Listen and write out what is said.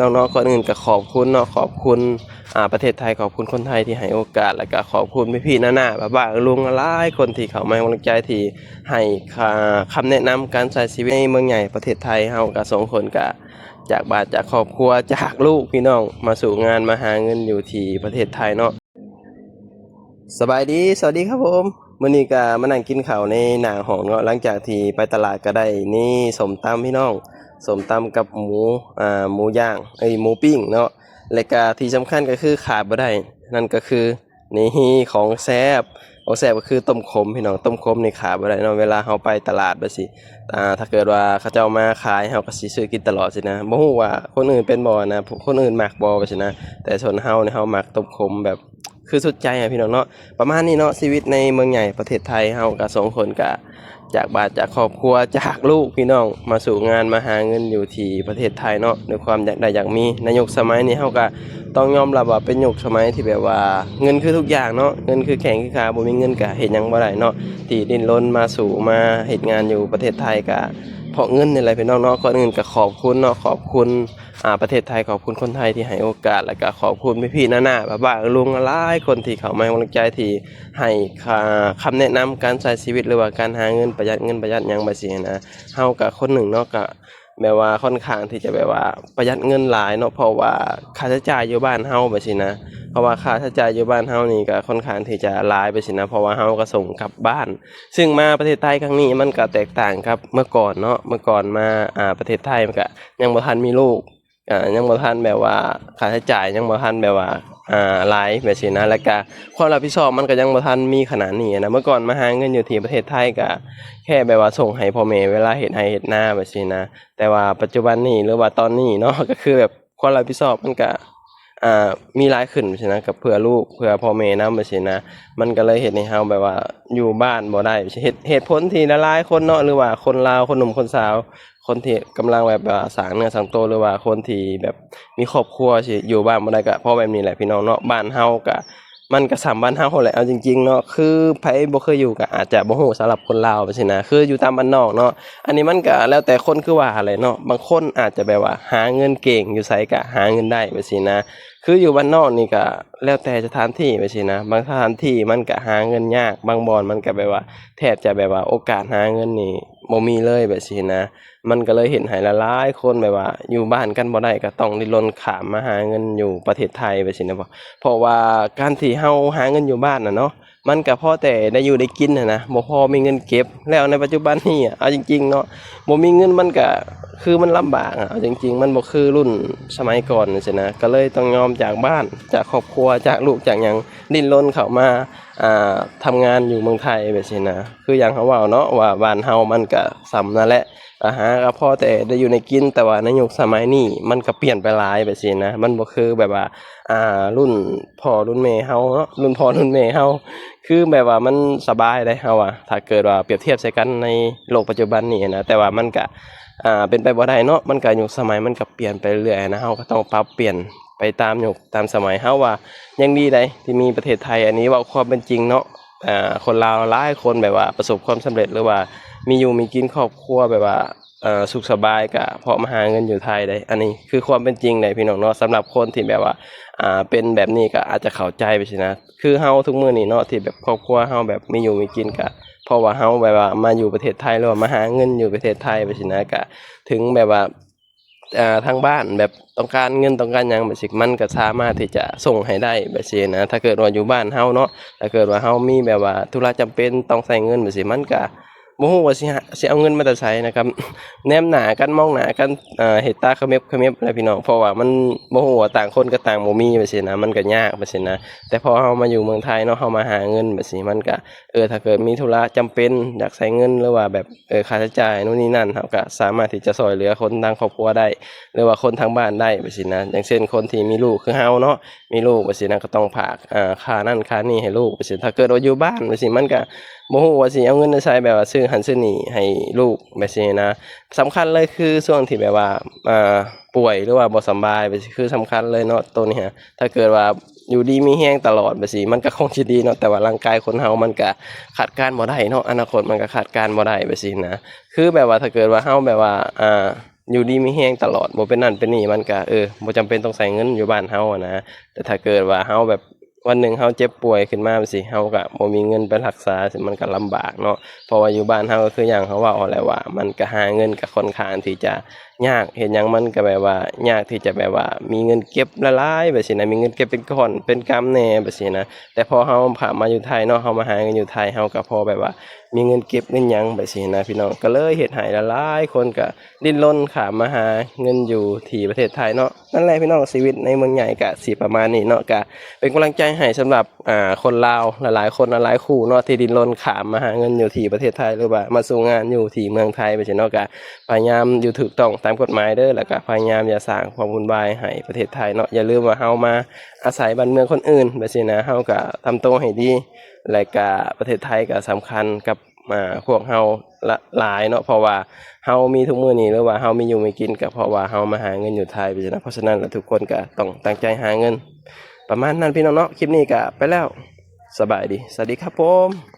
ນ້ອງໆ ກ່ອນອື່ນກໍຂອບຄຸນເນາະ ຂອບຄຸນ ອ່າ ປະເທດໄທ ຂອບຄຸນຄົນໄທທີ່ໃຫ້ໂອກາດ ແລ້ວກໍຂອບຄຸນພີ່ໆ ນ້າໆ ປ້າໆ ລຸງໆ ຫຼາຍຄົນທີ່ເຂົ້າມາໃຫ້ກຳລັງໃຈ ທີ່ໃຫ້ຄ່າ ຄຳແນະນຳການໃຊ້ຊີວິດໃນເມືອງໃຫຍ່ປະເທດໄທ. ເຮົາກໍສອງຄົນກໍຈາກບ້ານ ຈາກຄອບຄົວ ຈາກລູກພີ່ນ້ອງ ມາສູ້ງານ ມາຫາເງິນຢູ່ທີ່ປະເທດໄທເນາະ. ສະບາຍດີ ສະຫວັດດີຄັບຜົມ. ມື້ນີ້ກໍມານັ່ງກິນເຂົ້າໃນໜ້າຫ້ອງເນາະ ຫຼັງຈາກທີ່ໄປຕະຫຼາດກໍໄດ້ນີ້ ສົ້ມຕຳພີ່ນ້ອງ ສົ້ມຕຳກັບໝູ ອ່າ ໝູຍ່າງ ເອີຍ ໝູປີ້ງເນາະ ແລະກະທີ່ສຳຄັນກໍຄືຂາດບໍ່ໄດ້ ນັ້ນກໍຄື ນີ້ ຂອງແຊບ ຂອງແຊບກໍຄືຕົ້ມຂົມພີ່ນ້ອງ. ຕົ້ມຂົມນີ້ຂາດບໍ່ໄດ້ເນາະ ເວລາເຮົາໄປຕະຫຼາດແບບຊີ້ ອ່າ ຖ້າເກີດວ່າເຂົາເຈົ້າມາຂາຍ ເຮົາກໍຊິຊື້ກິນຕະຫຼອດຊີ້ນະ. ບໍ່ຮູ້ວ່າຄົນອື່ນເປັນບໍ່ນະ ຄົນອື່ນມັກບໍ່ແບບຊີ້ນະ ແຕ່ສ່ວນເຮົານີ້ ເຮົາມັກຕົ້ມຂົມແບບ ຄືສຸດໃຈອະພີ່ນ້ອງເນາະ. ປະມານນີ້ເນາະ ຊີວິດໃນເມືອງໃຫຍ່ປະເທດໄທ ເຮົາກໍສອງຄົນກໍຈາກບ້ານ ຈາກຄອບຄົວ ຈາກລູກພີ່ນ້ອງ ມາສູ້ງານ ມາຫາເງິນຢູ່ທີ່ປະເທດໄທເນາະ ດ້ວຍຄວາມຢາກໄດ້ຢາກມີ. ໃນຍຸກສະໄໝນີ້ ເຮົາກໍຕ້ອງຍອມຮັບວ່າເປັນຍຸກສະໄໝທີ່ແບບວ່າ ເງິນຄືທຸກຢ່າງເນາະ ເງິນຄືແຂ້ງຄືຂາ ບໍ່ມີເງິນກໍເຮັດຫຍັງບໍ່ໄດ້ເນາະ ທີ່ດີ້ນລົນມາສູ້ ມາເຮັດງານຢູ່ປະເທດໄທ ກໍເພາະເງິນນີ້ແຫຼະພີ່ນ້ອງເນາະ. ກ່ອນອື່ນກໍຂອບຄຸນເນາະ ຂອບຄຸນ ອ່າ ປະເທດໄທ ຂອບຄຸນຄົນໄທທີ່ໃຫ້ໂອກາດ ແລ້ວກໍຂອບຄຸນພີ່ໆ ນ້າໆ ປ້າໆ ລຸງໆ ຫຼາຍຄົນທີ່ເຂົ້າມາໃຫ້ກຳລັງໃຈ ທີ່ໃຫ້ຄ່າ ຄຳແນະນຳການໃຊ້ຊີວິດ ຫຼືວ່າການຫາເງິນ ປະຢັດເງິນປະຢັດຫຍັງແບບຊີ້ນະ. ເຮົາກໍຄົນໜຶ່ງເນາະ ກໍແບບວ່າຄ່ອນຂ້າງທີ່ຈະແບບວ່າປະຢັດເງິນຫຼາຍເນາະ ເພາະວ່າຄ່າໃຊ້ຈ່າຍຢູ່ບ້ານເຮົາແບບຊີ້ນະ ເພາະວ່າຄ່າໃຊ້ຈ່າຍຢູ່ບ້ານເຮົານີ້ກໍຄ່ອນຂ້າງທີ່ຈະຫຼາຍແບບຊີ້ນະ ເພາະວ່າເຮົາກໍສົ່ງກັບບ້ານ. ຊຶ່ງມາປະເທດໄທຄັ້ງນີ້ມັນກໍແຕກຕ່າງກັບເມື່ອກ່ອນເນາະ ເມື່ອກ່ອນມາ ອ່າ ປະເທດໄທມັນກໍ ຍັງບໍ່ທັນມີລູກ ອ່າ ຍັງບໍ່ທັນແບບວ່າຄ່າໃຊ້ຈ່າຍຍັງບໍ່ທັນແບບວ່າ ອ່າ ຫຼາຍແບບຊີ້ນະ ແລ້ວກະຄວາມຮັບຜິດຊອບມັນກໍຍັງບໍ່ທັນມີຂະໜາດນີ້ນະ. ເມື່ອກ່ອນມາຫາເງິນຢູ່ທີ່ປະເທດໄທກະແຄ່ແບບວ່າສົ່ງໃຫ້ພໍ່ແມ່ເວລາເຮັດໄຮ່ເຮັດນາແບບຊີ້ນະ ແຕ່ວ່າປັດຈຸບັນນີ້ ຫຼືວ່າຕອນນີ້ເນາະ ກໍຄືແບບຄວາມຮັບຜິດຊອບມັນກະ ອ່າ ມີຫຼາຍຂຶ້ນຊີ້ນະ ກັບເພື່ອລູກເພື່ອພໍ່ແມ່ນຳຊີ້ນະ. ມັນກໍເລີຍເຮັດໃຫ້ເຮົາແບບວ່າຢູ່ບ້ານບໍ່ໄດ້ ເຫດ ເຫດຜົນທີ່ຫຼາຍໆຄົນເນາະ ຫຼືວ່າຄົນລາວ ຄົນໜຸ່ມຄົນສາວ ຄົນທີ່ກຳລັງແບບວ່າສ້າງເນື້ອສ້າງໂຕ ຫຼືວ່າຄົນທີ່ແບບມີຄອບຄົວ ຊິຢູ່ບ້ານບໍ່ໄດ້ ກໍເພາະແບບນີ້ແຫຼະພີ່ນ້ອງເນາະ. ບ້ານເຮົາກໍ ມັນກໍສ່ຳບ້ານເຮົາແຫຼະ ເອົາຈິງໆເນາະ ຄືໃຜບໍ່ເຄີຍຢູ່ກໍອາດຈະບໍ່ຮູ້ ສຳລັບຄົນລາວຈັ່ງຊີ້ນະ ຄືຢູ່ຕາມບ້ານນອກເນາະ. ອັນນີ້ມັນກໍແລ້ວແຕ່ຄົນ ຄືວ່າຫັ້ນແຫຼະເນາະ ບາງຄົນອາດຈະແບບວ່າຫາເງິນເກັ່ງ ຢູ່ໃສກໍຫາເງິນໄດ້ຈັ່ງຊີ້ນະ. ຄືຢູ່ບ້ານນອກນີ້ກໍແລ້ວແຕ່ສະຖານທີ່ຈັ່ງຊີ້ນະ ບາງສະຖານທີ່ມັນກໍຫາເງິນຍາກ ບາງບ່ອນມັນກໍແບບວ່າ ແທບຈະແບບວ່າໂອກາດຫາເງິນນີ້ບໍ່ມີເລີຍແບບຊີ້ນະ. ມັນກໍເລີຍເຮັດໃຫ້ຫຼາຍໆຄົນແບບວ່າຢູ່ບ້ານກັນບໍ່ໄດ້ ກໍຕ້ອງດີ້ນລົນຂ້າມມາຫາເງິນຢູ່ປະເທດໄທແບບຊີ້ນະ. ເພາະວ່າການທີ່ເຮົາຫາເງິນຢູ່ບ້ານນະເນາະ ມັນກໍພໍແຕ່ໄດ້ຢູ່ໄດ້ກິນຫັ້ນນະ ບໍ່ພໍມີເງິນເກັບ. ແລ້ວໃນປັດຈຸບັນນີ້ ເອົາຈິງໆເນາະ ບໍ່ມີເງິນມັນກໍຄືມັນລຳບາກອະ ເອົາຈິງໆ ມັນບໍ່ຄືລຸ້ນສະໄໝກ່ອນຈັ່ງຊີ້ນະ ກໍເລີຍຕ້ອງຍອມຈາກບ້ານ ຈາກຄອບຄົວ ຈາກລູກ ຈາກຫຍັງ ດີ້ນລົນເຂົ້າມາ ອ່າ ທຳງານຢູ່ເມືອງໄທແບບຊີ້ນະ. ຄືຢ່າງເຮົາເວົ້າເນາະ ວ່າບ້ານເຮົາມັນກະສ່ຳນັ້ນແຫຼະ ອາຫານກໍພໍແຕ່ໄດ້ຢູ່ໄດ້ກິນ ແຕ່ວ່າໃນຍຸກສະໄໝນີ້ມັນກໍປ່ຽນໄປຫຼາຍແບບຊີ້ນະ ມັນບໍ່ຄືແບບວ່າ ອ່າ ລຸ້ນພໍ່ລຸ້ນແມ່ເຮົາເນາະ ລຸ້ນພໍ່ລຸ້ນແມ່ເຮົາ ຄືແບບວ່າມັນສະບາຍເດ້ ເຮົາວ່າ ຖ້າເກີດວ່າປຽບທຽບໃສ່ກັນໃນໂລກປັດຈຸບັນນີ້ນະ. ແຕ່ວ່າມັນກະ ອ່າ ເປັນໄປບໍ່ໄດ້ເນາະ ມັນກະຍຸກສະໄໝມັນກໍປ່ຽນໄປເລື້ອຍນະ ເຮົາກໍຕ້ອງປັບປ່ຽນໄປຕາມຍຸກຕາມສະໄໝ. ເຮົາວ່າຍັງດີໃດທີ່ມີປະເທດໄທ ອັນນີ້ເວົ້າຄວາມເປັນຈິງເນາະ ອ່າ ຄົນລາວຫຼາຍຄົນແບບວ່າປະສົບຄວາມສຳເລັດ ຫຼືວ່າມີຢູ່ມີກິນ ຄອບຄົວແບບວ່າ ເອີ ສຸກສະບາຍ ກະເພາະມາຫາເງິນຢູ່ໄທເດ້. ອັນນີ້ຄືຄວາມເປັນຈິງເດ້ພີ່ນ້ອງເນາະ ສຳລັບຄົນທີ່ແບບວ່າ ອ່າ ເປັນແບບນີ້ກໍອາດຈະເຂົ້າໃຈໄປຊີ້ນະ. ຄືເຮົາທຸກມື້ນີ້ເນາະ ທີ່ແບບຄອບຄົວເຮົາແບບມີຢູ່ມີກິນ ກະເພາະວ່າເຮົາແບບວ່າມາຢູ່ປະເທດໄທ ຫຼືວ່າມາຫາເງິນຢູ່ປະເທດໄທໄປຊີ້ນະ ກະເຖິງແບບວ່າ ອ່າ ທາງບ້ານແບບຕ້ອງການເງິນຕ້ອງການຫຍັງແບບຊີ້ ມັນກໍສາມາດທີ່ຈະສົ່ງໃຫ້ໄດ້ແບບຊີ້ນະ. ຖ້າເກີດວ່າຢູ່ບ້ານເຮົາເນາະ ຖ້າເກີດວ່າເຮົາມີແບບວ່າທຸລະຈຳເປັນຕ້ອງໃຊ້ເງິນແບບຊີ້ ມັນກໍບໍ່ຮູ້ວ່າຊິຫາ ຊິເອົາເງິນມາແຕ່ໃສນະ ກັບແນມໜ້າກັນ ມອງໜ້າກັນ ເອີ ເຮັດຕາຂະເໝັບຂະເໝັບແຫຼະພີ່ນ້ອງ ເພາະວ່າມັນບໍ່ຮູ້ວ່າຕ່າງຄົນກໍຕ່າງບໍ່ມີແບບຊີ້ນະ ມັນກໍຍາກແບບຊີ້ນະ. ແຕ່ພໍເຮົາມາຢູ່ເມືອງໄທເນາະ ເຮົາມາຫາເງິນແບບຊີ້ ມັນກໍ ເອີ ຖ້າເກີດມີທຸລະຈຳເປັນຢາກໃຊ້ເງິນ ຫຼືວ່າແບບ ເອີ ຄ່າໃຊ້ຈ່າຍໂນ່ນນີ້ນັ້ນ ເຮົາກໍສາມາດທີ່ຈະຊ່ອຍເຫຼືອຄົນທາງຄອບຄົວໄດ້ ຫຼືວ່າຄົນທາງບ້ານໄດ້ແບບຊີ້ນະ. ຢ່າງເຊັ່ນຄົນທີ່ມີລູກຄືເຮົາເນາະ ມີລູກແບບຊີ້ນະ ກໍຕ້ອງຝາກ ອ່າ ຄ່ານັ້ນຄ່ານີ້ໃຫ້ລູກແບບຊີ້. ຖ້າເກີດວ່າຢູ່ບ້ານແບບຊີ້ ມັນກໍບໍ່ຮູ້ວ່າຊິເອົາເງິນໃນໃສ ແບບວ່າຊື້ຫັ້ນຊື້ນີ້ໃຫ້ລູກແບບຊີ້ນະ. ສຳຄັນເລີຍຄືຊ່ວງທີ່ແບບວ່າ ອ່າ ປ່ວຍ ຫຼືວ່າບໍ່ສຳບາຍແບບຊີ້ ຄືສຳຄັນເລີຍເນາະ ໂຕນີ້ຫະ. ຖ້າເກີດວ່າຢູ່ດີມີແຮງຕະຫຼອດແບບຊີ້ ມັນກໍຄົງຊິດີເນາະ ແຕ່ວ່າຮ່າງກາຍຄົນເຮົາມັນກໍຄາດການບໍ່ໄດ້ເນາະ ອະນາຄົດມັນກໍຄາດການບໍ່ໄດ້ແບບຊີ້ນະ. ຄືແບບວ່າຖ້າເກີດວ່າເຮົາແບບວ່າ ອ່າ ຢູ່ດີມີແຮງຕະຫຼອດ ບໍ່ເປັນນັ້ນເປັນນີ້ ມັນກະ ເອີ ບໍ່ຈຳເປັນຕ້ອງໃຊ້ເງິນຢູ່ບ້ານເຮົາຫັ້ນນະ. ແຕ່ຖ້າເກີດວ່າເຮົາແບບ ວັນໜຶ່ງເຮົາເຈັບປ່ວຍຂຶ້ນມາຈັ່ງຊີ້ ເຮົາກະບໍ່ມີເງິນໄປຮັກສາ ມັນກະລຳບາກເນາະ. ເພາະວ່າຢູ່ບ້ານເຮົາກະຄືຢ່າງເຮົາເວົ້າຫັ້ນແຫຼະວ່າ ມັນກະຫາເງິນກະຄ່ອນຂ້າງທີ່ຈະຍາກ ເຮັດຫຍັງມັນກະແບບວ່າຍາກທີ່ຈະແບບວ່າມີເງິນເກັບຫຼາຍໆ ແບບຊີ້ນະ ມີເງິນເກັບເປັນກ້ອນເປັນກຳແດ່ ແບບຊີ້ນະ. ແຕ່ພໍເຮົາຂ້າມມາຢູ່ໄທເນາະ ເຮົາມາຫາເງິນຢູ່ໄທ ເຮົາກະພໍແບບວ່າມີເງິນເກັບເງິນຫຍັງ ແບບຊີ້ນະ ພີ່ນ້ອງ. ກະເລີຍເຮັດໃຫ້ຫຼາຍໆຄົນກະດີ້ນລົນຂ້າມມາຫາເງິນຢູ່ທີ່ປະເທດໄທເນາະ. ນັ້ນແຫຼະພີ່ນ້ອງ ຊີວິດໃນເມືອງໃຫຍ່ກະຊິປະມານນີ້ເນາະ. ກະເປັນກຳລັງໃຈໃຫ້ສຳລັບ ອ່າ ຄົນລາວຫຼາຍໆຄົນ ຫຼາຍໆຄູ່ເນາະ ທີ່ດີ້ນລົນຂ້າມມາຫາເງິນຢູ່ທີ່ປະເທດໄທ ຫຼືວ່າມາສູ້ງານຢູ່ທີ່ເມືອງໄທ ແບບຊີ້ເນາະ. ກະພະຍາຍາມຢູ່ຖືກຕ້ອງຕາມກົດໝາຍເດີ ແລ້ວກະພະຍາຍາມຢ່າສ້າງຄວາມວຸ່ນວາຍໃຫ້ປະເທດໄທເນາະ. ຢ່າລືມວ່າເຮົາມາອາໄສບ້ານເມືອງຄົນອື່ນ ແບບຊີ້ນະ ເຮົາກະທຳໂຕໃຫ້ດີ ແລະກະປະເທດໄທກະສຳຄັນກັບ ອ່າ ພວກເຮົາຫຼາຍເນາະ ເພາະວ່າເຮົາມີທຸກມື້ນີ້ ຫຼືວ່າເຮົາມີຢູ່ມີກິນ ກະເພາະວ່າເຮົາມາຫາເງິນຢູ່ໄທ ເພາະສະນັ້ນ ເພາະສະນັ້ນລະ ທຸກຄົນກະຕ້ອງຕັ້ງໃຈຫາເງິນ. ປະມານນັ້ນພີ່ນ້ອງເນາະ ຄລິບນີ້ກະໄປແລ້ວ ສະບາຍດີ ສະຫວັດດີຄັບຜົມ.